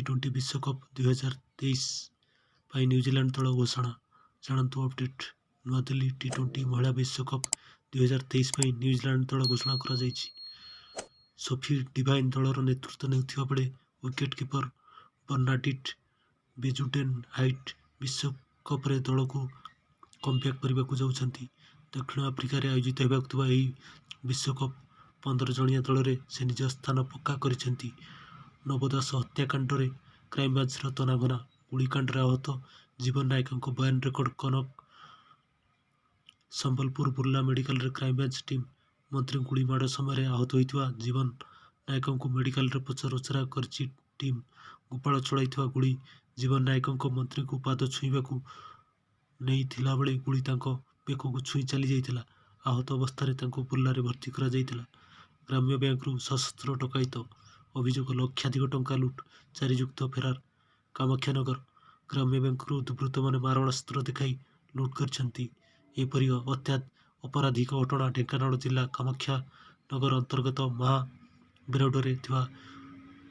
ଟି-20 ବିଶ୍ୱକପ୍ 2023 ପାଇଁ ନ୍ୟୁଜିଲାଣ୍ଡ ଦଳ ଘୋଷଣା, ଜାଣନ୍ତୁ ଅପଡେଟ୍। ନୂଆଦିଲ୍ଲୀ, ଟି-20 ମହିଳା ବିଶ୍ୱକପ୍ 2023 ପାଇଁ ନ୍ୟୁଜିଲାଣ୍ଡ ଦଳ ଘୋଷଣା କରାଯାଇଛି। ସୋଫି ଡିଭାଇନ ଦଳର ନେତୃତ୍ୱ ନେଉଥିବା ବେଳେ ୱିକେଟ କିପର ବର୍ନାଡିଟ୍ ବେଜୁଡେନହାଇଟ୍ ବିଶ୍ୱକପରେ ଦଳକୁ କମବ୍ୟାକ୍ କରିବାକୁ ଯାଉଛନ୍ତି। ଦକ୍ଷିଣ ଆଫ୍ରିକାରେ ଆୟୋଜିତ ହେବାକୁ ଥିବା ଏହି ବିଶ୍ୱକପ 15 ଜଣିଆ ଦଳରେ ସେ ନିଜ ସ୍ଥାନ ପକ୍କା କରିଛନ୍ତି। ନବ ଦାସ ହତ୍ୟାକାଣ୍ଡରେ କ୍ରାଇମବ୍ରାଞ୍ଚର ତନାଘନା, ଗୁଳିକାଣ୍ଡରେ ଆହତ ଜୀବନ ନାୟକଙ୍କ ବୟାନ ରେକର୍ଡ କନକ ସମ୍ବଲପୁର ବୁର୍ଲା ମେଡିକାଲରେ କ୍ରାଇମବ୍ରାଞ୍ଚ ଟିମ୍। ମନ୍ତ୍ରୀଙ୍କୁ ଗୁଳି ମାଡ଼ ସମୟରେ ଆହତ ହୋଇଥିବା ଜୀବନ ନାୟକଙ୍କୁ ମେଡିକାଲରେ ପଚରାଉଚରା କରିଛି ଟିମ୍। ଗୋପାଳ ଚଳାଇଥିବା ଗୁଳି ଜୀବନ ନାୟକଙ୍କ ମନ୍ତ୍ରୀଙ୍କୁ ପାଦ ଛୁଇଁବାକୁ ନେଇଥିଲାବେଳେ ଗୁଳି ତାଙ୍କ ବେକକୁ ଛୁଇଁ ଚାଲିଯାଇଥିଲା। ଆହତ ଅବସ୍ଥାରେ ତାଙ୍କୁ ବୁର୍ଲାରେ ଭର୍ତ୍ତି କରାଯାଇଥିଲା। ଗ୍ରାମ୍ୟ ବ୍ୟାଙ୍କରୁ ସଶସ୍ତ୍ର ଡକାୟତ ଅଭିଯୋଗ, ଲକ୍ଷାଧିକ ଟଙ୍କା ଲୁଟ୍, ଚାରି ଅଭିଯୁକ୍ତ ଫେରାର କାମାକ୍ଷାନଗର, ଗ୍ରାମ୍ୟ ବ୍ୟାଙ୍କରୁ ଦୁର୍ବୃତ୍ତମାନେ ମାରଣାସ୍ତ୍ର ଦେଖାଇ ଲୁଟ୍ କରିଛନ୍ତି। ଏପରି ଅପରାଧିକ ଘଟଣା ଢେଙ୍କାନାଳ ଜିଲ୍ଲା କାମାକ୍ଷାନଗର ଅନ୍ତର୍ଗତ ମହାବେରଡ଼ରେ ଥିବା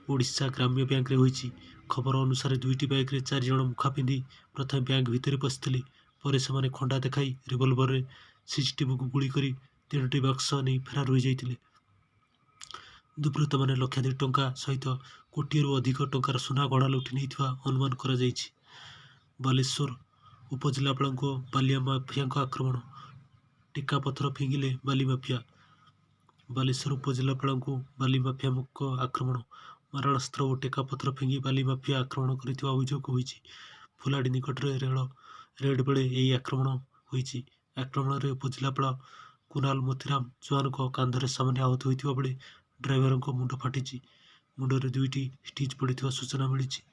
ଓଡ଼ିଶା ଗ୍ରାମ୍ୟ ବ୍ୟାଙ୍କରେ ହୋଇଛି। ଖବର ଅନୁସାରେ ଦୁଇଟି ବାଇକ୍‌ରେ ଚାରି ଜଣ ମୁଖା ପିନ୍ଧି ପ୍ରଥମେ ବ୍ୟାଙ୍କ ଭିତରେ ପଶିଥିଲେ। ପରେ ସେମାନେ ଖଣ୍ଡା ଦେଖାଇ ରିଭଲଭରରେ ସିସିଟିଭିକୁ ଗୁଳି କରି ତିନୋଟି ବାକ୍ସ ନେଇ ଫେରାର ହୋଇଯାଇଥିଲେ। ଦୁର୍ବୃତ୍ତମାନେ ଲକ୍ଷାଧିକ ଟଙ୍କା ସହିତ କୋଟିଏରୁ ଅଧିକ ଟଙ୍କାର ସୁନା ଗହଣା ଲୁଟି ନେଇଥିବା ଅନୁମାନ କରାଯାଇଛି। ବାଲେଶ୍ୱର ଉପଜିଲ୍ଲାପାଳଙ୍କୁ ବାଲି ମାଫିଆଙ୍କ ଆକ୍ରମଣ, ଟେକା ପଥର ଫିଙ୍ଗିଲେ ବାଲି ମାଫିଆ। ବାଲେଶ୍ୱର ଉପଜିଲ୍ଲାପାଳଙ୍କୁ ବାଲି ମାଫିଆଙ୍କ ଆକ୍ରମଣ। ମାରଣାସ୍ତ୍ର ଓ ଟେକା ପଥର ଫିଙ୍ଗି ବାଲି ମାଫିଆ ଆକ୍ରମଣ କରିଥିବା ଅଭିଯୋଗ ହୋଇଛି। ଫୁଲାଡ଼ି ନିକଟରେ ରେଡ୍ ବେଳେ ଏହି ଆକ୍ରମଣ ହୋଇଛି। ଆକ୍ରମଣରେ ଉପଜିଲ୍ଲାପାଳ କୁନାଲ ମୋତିରାମ ଜୁଆନଙ୍କ କାନ୍ଧରେ ସାମାନ୍ୟ ଆହତ ହୋଇଥିବା ବେଳେ ଡ୍ରାଇଭରଙ୍କ ମୁଣ୍ଡ ଫାଟିଛି। ମୁଣ୍ଡରେ ଦୁଇଟି ଷ୍ଟିଚ୍ ପଡ଼ିଥିବା ସୂଚନା ମିଳିଛି।